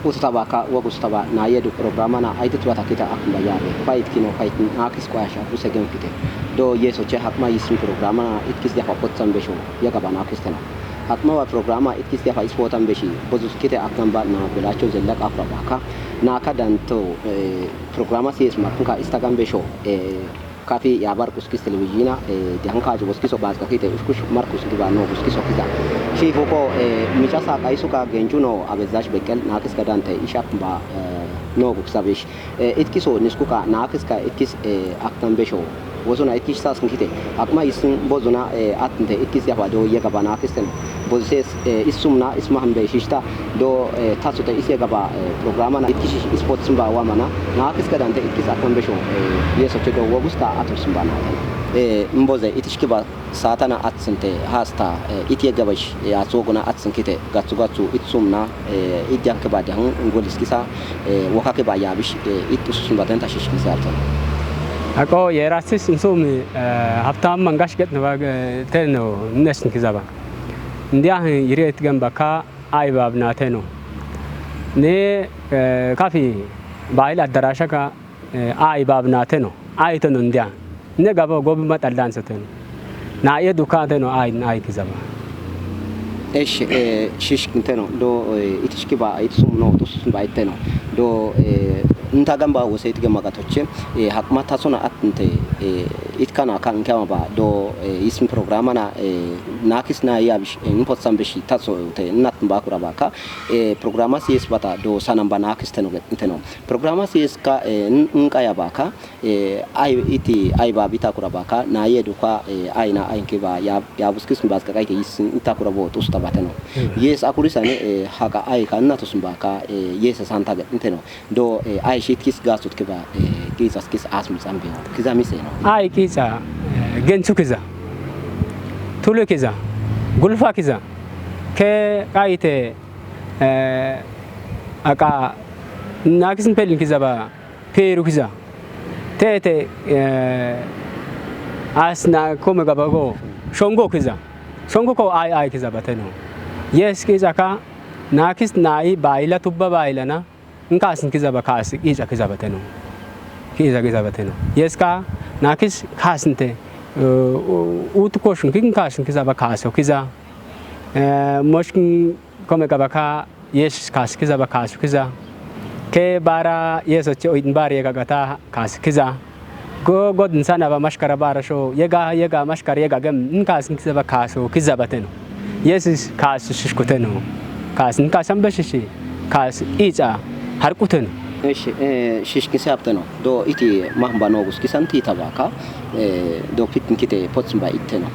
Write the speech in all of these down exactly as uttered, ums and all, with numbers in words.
Utu tabaka, wogusu taba, na yedu programana, aidit wata kita akun ba yabe. Ba itkino, kaitin akis kwa sha, use gen kite. Do yeso che hakma yisin programana, itkis yafa potsan besho, yaga ba na akis tena. Hakma wa programa, itkis yafa ispotan beshi, bozus kite aknamba na belacho zellak afra baka. Na ka danto, eh, programa si isma kunka Instagram besho, eh, kafi ya bar kuskis televizina, eh, de hanka jo kuskiso bas ka kite, uskush mar kuski ba no kuskiso kita. Shi fuko, eh, michasa kaisu ka genjuno, abezash bekel, na kis ka dante, ishak ba, eh, no kuksabish. Eh, itkiso niskuka, na kis ka itkis, eh, aktan besho. Wosuna itkis sas kite. Akma isin bozuna, eh, atnte itkis yafa do yega ba na kis tena. Bozses, eh, isumna, isma hambe shishta. Do, eh, tasute isi yega ba, eh, programa na itkis sports ba wamana. Na kis ka dante itkis aktan besho. Eh, yeso che do wogusta atur sumba na. Eh, mboze itishki ba satana atsinte hasta, eh, iti yega ba ish, eh, atsoguna atsin kite. Gatsu gatsu itsumna, eh, idyan ke ba de han ngoliskisa, eh, woka ke ba yabish, eh, it ususun ba tenta shishkisa alto. Ako ye rasis insumi, eh, haftam mangash get na ba, eh, teno nesin kizaba. Ndia hin yire itgen baka ai bab na teno. Ne, eh, kafi bail adarasha ka, eh, ai bab na teno. Ai teno ndia. Ne gabo gobi matal dansa teno. Na ye duka teno ai, ai kizaba. Esh, eh, shishkin teno. Do, eh, itishki ba, itusum no, tususum ba iteno. Do, eh, nta gamba wose itge magatoche. Eh, hakma tasuna atnte, eh, itkana kan kama ba. Do, eh, ism programana, eh, nakis na yabish, eh, npot sambeshi taso te nat ba kurabaka. Eh, programa si isbata do sanamba nakis teno get, teno. Programa si iska, eh, n-, nkaya baka. Eh, ai iti ai ba bita kura baka, na ye duka, eh, ai na ai ke ba ya, ya buskis bas ka kai ke isin ita kura bo tus ta bateno. Yes, akuri sane, eh, haka ai ka na tus baka, eh, yes santa ge nteno. Do, eh, ai shit kis gas tut ke ba, eh, kis as kis as mi zambe. Kiza mi seno. Ai kisa, eh, gensu kiza. Tulu kiza. Gulfa kiza. Ke kai te, eh, aka nakis pelin kiza ba. Peru kiza. Tete, eh, as na kome gabago. Shongo kiza. Shongo ko ai ai kiza bateno. Yes kiza ka. Nakis nai baila tubba baila na. Nkasin kiza ba kasi. Kiza kiza bateno. Kiza kiza bateno. Yes ka. Nakis kasinte. Eh, u-, utu koshun kin kasin kiza ba kaso kiza. Eh, moshkin kome gabaka. Yes kas kiza ba kas kiza. Ke bara yes oche oin bara yega gata kas kiza. Go god insana ba mashkara bara sho. Yega, yega mashkara yega gem. Nkas kiza ba kaso kiza bateno. Yes kas shishkuteno. Kas nkas ambe shishi. Kas icha harkuteno. Esh, eh, shishkin se apteno. Do iti mahmba nogus kisan ti tabaka. Eh, do pitin kite potsimba iteno.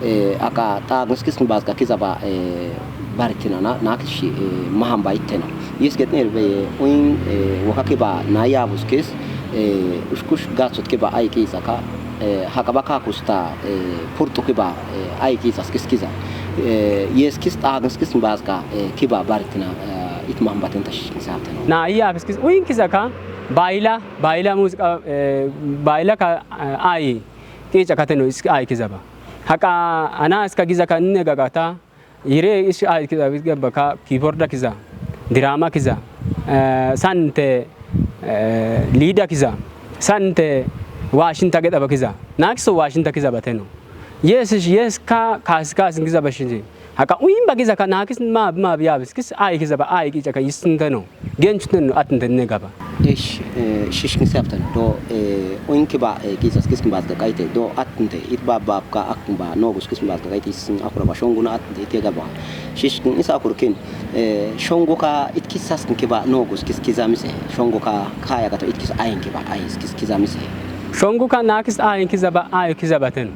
Eh, aka ta guskis bas ka kiza ba, eh, baritina na, na kishi, eh, mahamba iteno. Yes get ner be uin, eh, waka ke ba na ya buskis, eh, uskush gatsot ke ba ai kiza ka, eh, haka ba ka kusta, eh, purtu ke ba, eh, ai kiza skis kiza. Eh, yes kis ta guskis bas ka, eh, ke ba baritina, eh, it mahamba tenta shikin sa teno. Na ya buskis uin kiza ka, baila, baila musika, eh, baila ka, eh, ai, kiza kateno is ai kiza ba. Haka ana iska giza ka nne gagata, ire ish ai kiza, baka keyboard kiza, drama kiza, eh, sante, eh, lida kiza, sante washinta geda ba kiza. Nakso washinta kiza bateno. Yes, yes ka, kas, kas kiza bashinji. Haka uimba kiza ka nakis ma, ma biya bis kis ai kiza ba ai kiza ka yisinteno. Genchnen atnden ne gaba. Ish, eh, shishkin septan do, eh, uinki ba, eh, kizas kiskin bas ga kaite do atnde it ba bab ka akn ba nogus kiskin bas ga kaite isin akura ba shongu na atnde it gaba. Shishkin isa akurkin, eh, shongu ka it kisas kin kiba nogus kis kizamise. Shongu ka kaya ka to it kis ayin kiba ayin kis kizamise. Shongu ka nakis ayin kizaba ayin kizabaten.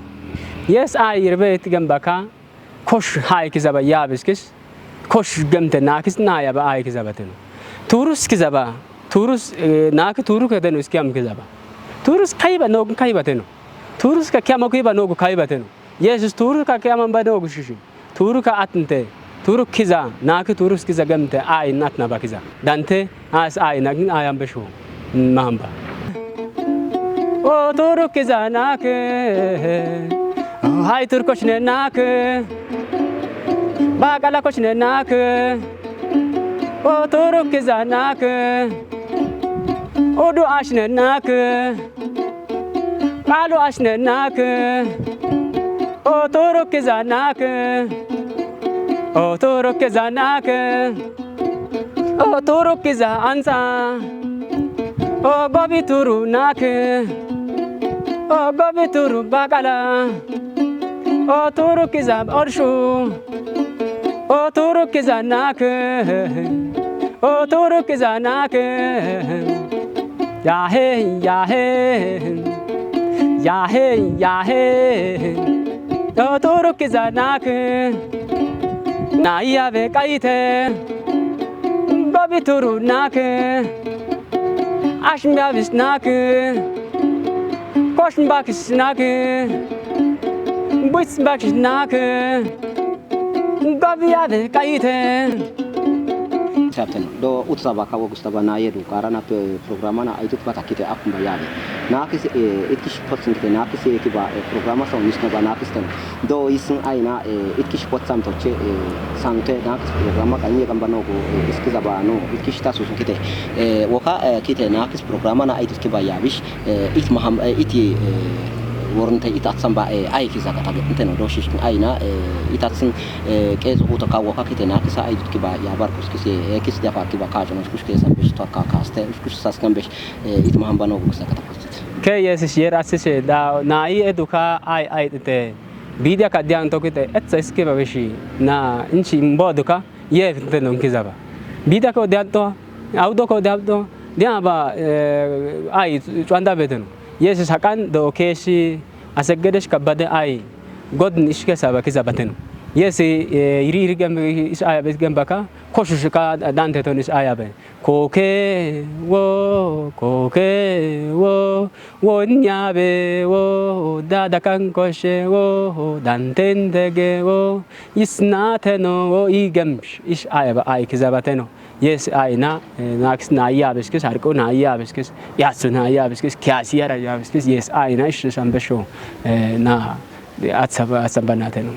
Yes ayin irbe it gamba ka kosh hay kizaba yabis kis. Kosh gemte nakis na yaba ay kizabateno. Turus kizaba. Turus, eh, naki turu keteno iskiam kizaba. Turus kaiba nogu kaibateno. Turus ka kiama kiba nogu kaibateno. Yesus turu ka kiama ba nogu shishi. Turu ka atnte. Turu kiza. Naki turus kiza gemte ay natna ba kiza. Dante as ay nakin ayam beshu. Mahamba. O turu kiza nake. Hay tur koshne nake. Bakala koshne nake. Oturukiza nak, udu ashne nak, alu ashne nak, oturukiza nak, oturukiza nak, oturukiza ansa, ogobi turu nak, ogobi turu bakala, oturukiza orshu. Oturukiza nak, oturukiza nak, yahe, yahe, yahe, yahe. Oturukiza nak, na iya be kaite, gobi turu nak, ashmia bis nak, kosh bakis nak, buits bakis nak. Gaviya de kaite. Sabten do utsa ba kawo gusta ba na yedu karana pe programa na aitu ba takite akum ba yade. Na kis, eh, itkish potsin kite na kis eki ba, eh, programa sa unis na ba na kis ten. Do isin aina, eh, itkish potsam toche, eh, sante na kis programa kanye gamba no go, eh, iskiza ba no itkish tasu kite. Eh, woka, eh, kite na kis programa na aitu ke ba yabish. Eh, it maham, eh, iti, eh, wornte it atsan ba, eh, ai kiza kata ge nteno do shish aina, eh, it atsan, eh, ke zo uta ka woka kite na kisa ai dut ki ba ya bar kus kise, eh, kis dafa ki ba ka jono kus ke san besh to ka kaste kus sas kan besh, eh, it maham ba no kus kata kus. Ke yes yer asis da na i eduka ai ai te. Bidia ka dian to kite etsa iske ba beshi na inchi mbo duka ye te non kiza ba. Bidia ko dian to, au do ko dian to, dian ba, eh, ai chuanda beteno. Yesus hakan do keshi aseggedesh kabade ai. God nishke saba kiza bateno. Yesi, eh, iri iri gem is ai bet gem baka koshu shika dante ton is ai abe. Koke wo, koke wo, wo nyabe wo, dada kan koshe wo, dantendege wo, isnateno wo, igemsh, ish ai ba ai kiza bateno. Yes, aina, eh, nakis na iya beskis, harko na iya beskis, yatsu na iya beskis, kiasi yara iya beskis, yes, aina ish san besho, eh, na atsaba atsaba na teno.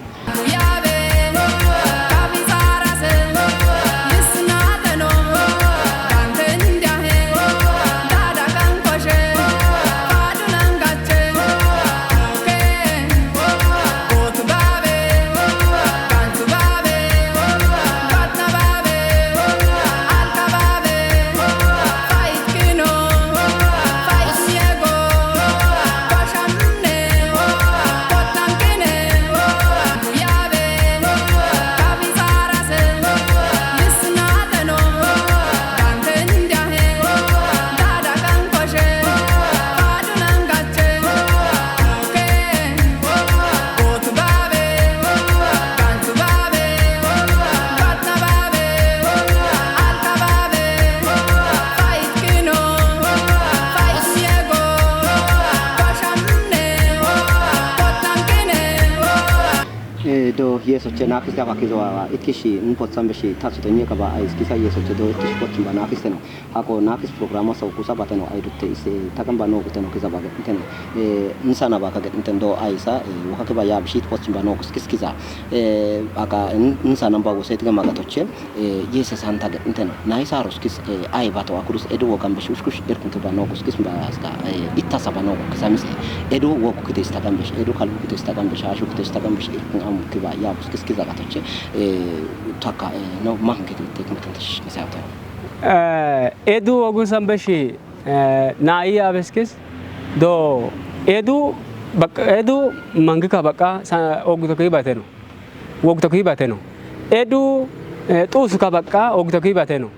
Eh, do yeso che na kisa kwa kizo wa itkishi npo tsambe shi tatsu to nyeka ba ais kisa yeso che do itkishi kwa chimba na kisa no. Hako na kis programa sa kusa bateno ai dutte ise takan ba no kuteno kiza ba geteno. Eh, nsana ba ka geteno do aisa, eh, waka ke ba ya bishit post ba no kus kis kiza. Eh, aka n-, nsana ba wo set ga maga toche. Eh, yese santa geteno. Na isa ros kis, eh, ai ba to akurus edu wo gambe shush kush er kun ke ba no kus kis ba ska, eh, itta sa ba no kisa mis. Edu wo kite sta gambe, edu kalu kite sta gambe, ashu kite sta gambe er kun am ke ba ya kus kis kiza ga toche. Eh, taka, eh, no man kite tek mutan tish kisa ta. Eh, edu ogun sambeshi, eh, na iya beskis do edu bak-, edu mangika baka sa ogu to kibateno. Ogu to kibateno. Edu, eh, tusu ka baka ogu to kibateno.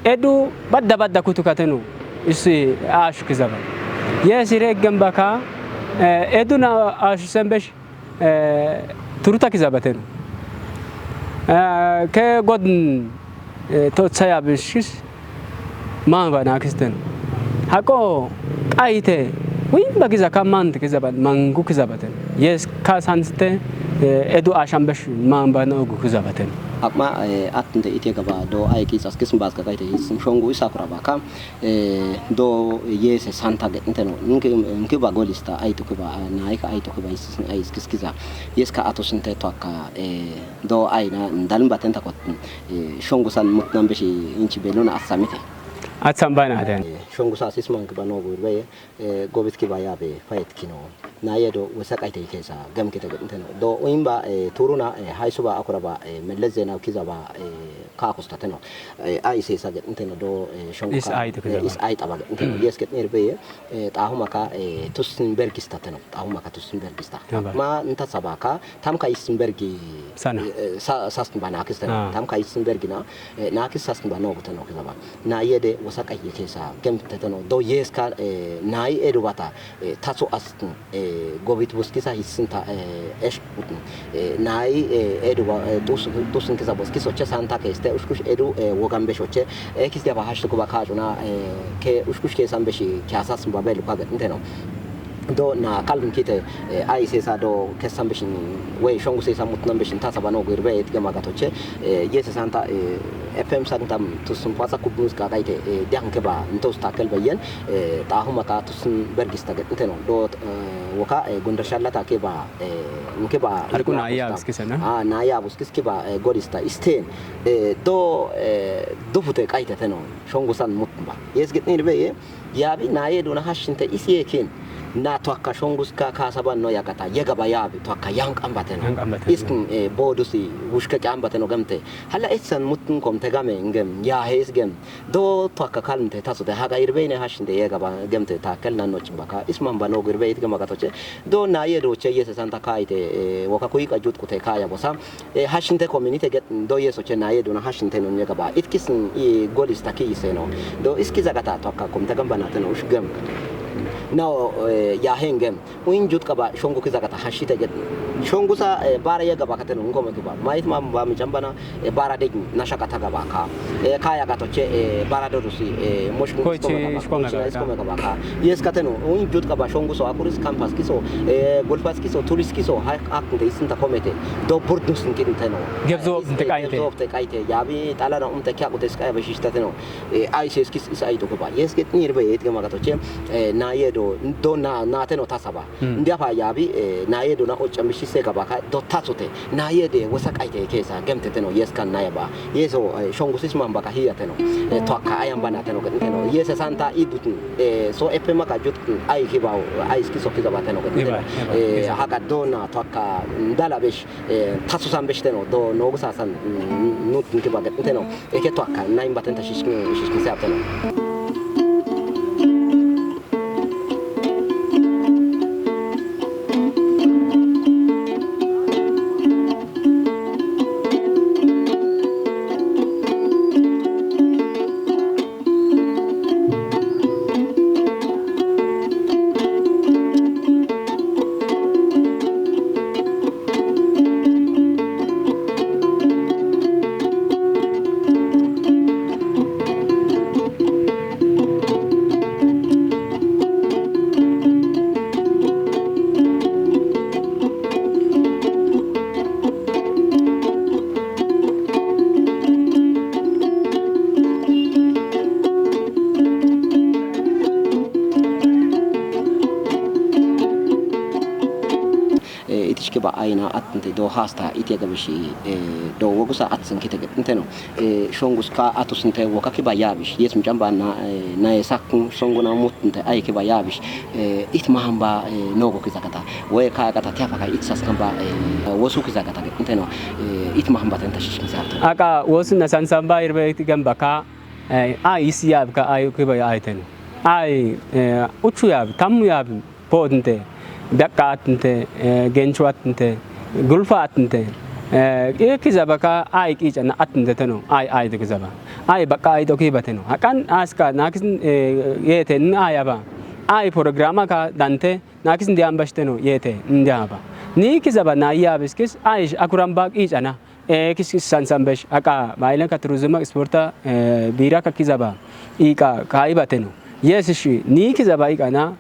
Edu badda badda kutu kateno. Isi ashu kizaba. Yes, ire gambaka, eh, edu na ashu sambeshi. Eh, turuta kiza bateno. Eh, ke godn, eh, to tsaya bishis, ma ba na kisteno. Hako, aite, Win ba kiza ka mant kiza ba mangu kiza baten. Yes, ka sanste, eh, edu ashan besh man ba no gu kiza baten. Akma, eh, atnde ite gaba do ai ki sas kisin bas ka kaite isin shongu isa kura ba ka, eh, do yes santa ge nteno. Nki, nki ba golista ai to kiba, ah, na ai ka ai to kiba isin ai skis kiza. Yes ka ato sinte to ka, eh, do ai na ndalin baten ta kot, eh, shongu san mut nan beshi inchi beluna asamite. Atsam ba na den. Eh, shongu sa sis man kiba no gu be, eh, gobit kiba ya be payet kino. Na ye do wasa kaite kesa gam kita gam teno. Do uimba, eh, turuna, eh, hai suba akura ba, eh, Meles Zenawi kiza ba, eh, ka kusta teno. Eh, ai se sa gam teno do, eh, shongu is ka, ai to eh, kiza is ba ai taba gam teno. Mm. Yes gam nir be, eh, tahuma ka, eh, tusin bergista teno. Tahuma ka tusin bergista. Ya ba. Ma nta sabaka, tam ka isin bergi sana. Eh, eh, sa, sas ba na kista. Ah. Tam ka isin bergi na, eh, na kis sas ba no guteno kiza ba. Na ye de wasa kaite kesa gam teteno. Do yes ka, eh, na ye edu bata. Eh, taso astin, eh, gobit buskisa hissin ta, eh, esh, eh, nai, eh, edu wa, eh, tus, tusin kisa buskiso che santa ke este, ushkush edu, eh, wogan besho che, eh, kis dia ba hash tukuba kajuna, eh, ke ushkush ke san beshi, kya sas mbabe luka gatinteno. Do na kalbin kite, eh, ai sesa do ke san beshi, we shongu sesa mutnan beshi, tasa bano girbe, et gama gato che, eh, yes santa, eh, F M sang tam tusun pasa kubnus ka kaite, eh, diang ke ba, ntos takel ba yen, eh, tahuma ka tusun bergista gatinteno. Do, eh, waka, eh, gundar shallata ke ba, eh, nke ba, har kuna iya biskisa na? Ah, na iya biskis ke ba, eh, godista isten. Eh, do, eh, do fute kaite teno. Shongu san mutba. Yes gatni be ye. Yabi na ye do na hashinte is ye kin. Na twaka shongus ka, ka saban no yakata. Yega ba yabi twaka yang ambateno. Yang ambateno. Iskin, eh, bodusi, wushka ambateno gamte. Hala etsan mutun kom te game ngem. Ya he is gem. Do twaka kalmte taso te haga irbeine hashinde yega ba gemte takel nan no chimbaka. Isman ba no girbe it gama gato che. Do na ye do che yese santa kaite, eh, waka kuika jut kute kaya bosa. Eh, hashinte community get do yeso che na ye do na hashinte no nyega ba. It kisin i golis taki iseno. Do iski zagata twaka kom te gamba na teno ush gem. Now, eh, ya hengem. Uin jut kaba shongu kiza kata hashite get. Shongu sa, eh, bara ye gaba kateno ngome kiba. Mait ma ba mi jambana, eh, bara de nasha kata gaba ka. Eh, kaya gato che, eh, bara do rusi, eh, mosh ko che shkonga gaba ka. Yes kateno. Uin jut kaba shongu so akuris kampas kiso, eh, golfas kiso, turis kiso, ha ak nte isinta komete. Do burdus nkin teno. Gebzo te kaite. Gebzo te kaite. Yabi talana umte kya kute skaya bashishta teno. Eh, ai ses kis is ai to kiba. Yes get nir be et gama gato che, eh, na ye do, do na, na teno tasaba. Mm. Ndia pa yabi, eh, na ye do na ocha mishi se gaba ka do tatsute. Na ye de wasa kaite kesa gem teteno yes kan na ye ba. Yeso, eh, shongu sis man baka hiya teno. Eh, to ka ayamba na teno teno. Yes santa idut. Eh, so epe maka jut ai kiba ai skiso kiza ba teno teno. Iba, iba, eh, iba. Haka do na to ka ndala besh, eh, tatsu san besh teno do no gusa san, mm, nut kiba teno. Eke to ka na imba tenta shishkin shishkin se teno. Eh, itishke ba aina atnte do hasta ite gabishi, eh, do wogusa atsin kite nteno. Eh, shongus ka atusinte woka kiba yabish. Yes mjamba na, eh, na esakun shongu na mutnte ai kiba yabish. Eh, it mahamba, eh, nogo kizakata. We ka kata tiapa ka it saskamba, eh, wosu kizakata nteno. Eh, it mahamba tenta shish kizakata. Aka wosu na sansamba irbe it gamba ka, eh, ai isi yab ka ai kiba ai ten. Ai, eh, uchu yab, tamu yab. Podnte, biakka atnte, eh, genchu atnte, gulfa atnte, eh, e kizaba ka ai kichana atnte teno, ai, ai de kizaba. Ai baka ai doki bateno. Hakan aska nakis, eh, yete n ai aba. Ai programa ka dante nakis ndiam bashteno yete ndiaba. Ni kizaba na ya biskis ai akuramba kichana. Eh, kis kis san san besh aka bailen ka turizma sporta, eh, bira ka kizaba. Ika kai bateno. Yes shi ni kizaba ika na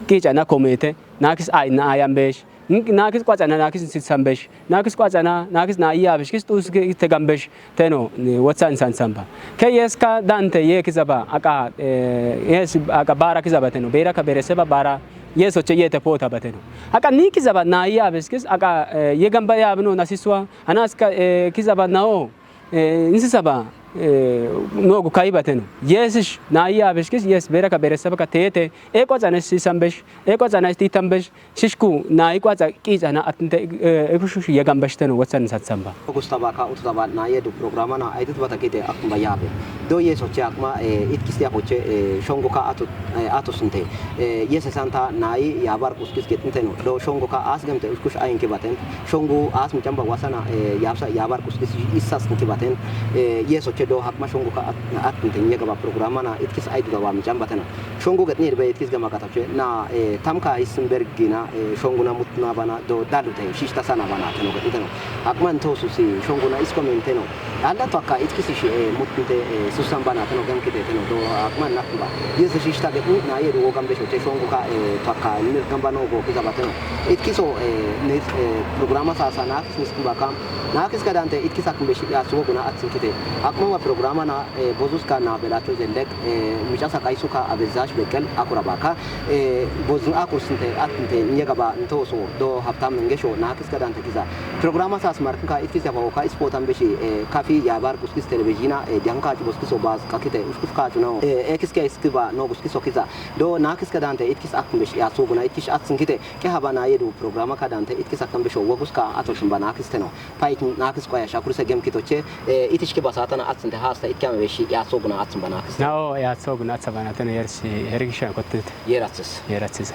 qiicana komete, naakis ayna ayan besh, naakis qwacana, naakis sitsan besh, naakis qwacana, naakis na iya besh, kis tus tegan besh, teno, wotsan sansan ba. Ke yes ka dante ye kizaba, aka, yes, aka bara kizaba teno, bera ka bereseba bara, yes oche ye te pota ba teno. Aka ni kizaba na iya besh, kis aka, ye gamba ya bno nasiswa, anas ka, kizaba nao, Nisi saba, nogu kaiba teno. Yes, na iya beshkis, yes, bera ka beresaba ka tete. E kwatsana si sambesh, e kwatsana si tambesh, shishku na i kwatsa kizana atnte, e kushu yegambesh teno, watsan satsamba. Gustaba ka utu saba na yedu programa na aidut batakite akun bayabe. Do yes oche akma, itkis ya oche, shongo ka atu, atu sinte. Yes santa na i ya bar kuskis ketnteno. Do shongo ka asgemte uskush ayin kibaten. Shongu as mucamba wasana, yabsa yabar kuskis isas kibaten. Yes oche do hakma shongu ka at, at nte nyega ba programa na itkis aidu ba mucamba tena. Shongu gat nir be itkis gama katache na, tamka isin bergina, shongu na mutna bana do dalute shishta sana bana teno gat teno. Hakma nto susi shongu na isko menteno. Alla twaka itkis shi, mutnte, susan bana teno gam kite teno do hakma nakba. Yes shishta gat na yedu gam be shoche shongu ka, twaka nir gamba no go kizabateno. Itkiso, ne, programa sasa na akis miskin baka. Na akis kadante itkis akin beshi ya suwa guna atsin kite. Akmama programa na, bozus ka na belacho zendek, micasa kaisuka abezash bekel akura baka. Bozun akursinte atinte nyega ba ntoso do haftam mengesho na akis kadante kiza. Programa sas markin ka itkis ya ka ispotan beshi, kafi ya bar kuskis televizina, dianka chuboskiso bas kakite uskuf ka chunao. Ekis ke iskiba no guskiso kiza. Do na akis kadante itkis akin beshi ya suwa guna itkis atsin kite. Ke haba na yedu programa kadante itkis akan bisho wagus ka ato shimba na akis teno. Pait na akis kwaya shakuri se gem kitoche, itish ke basata na atsinte hasta itkyam beshi ya soguna atsumba na akis. Na o ya soguna atsaba na teno yersi hergisha kotet. Yeratsis. Yeratsis.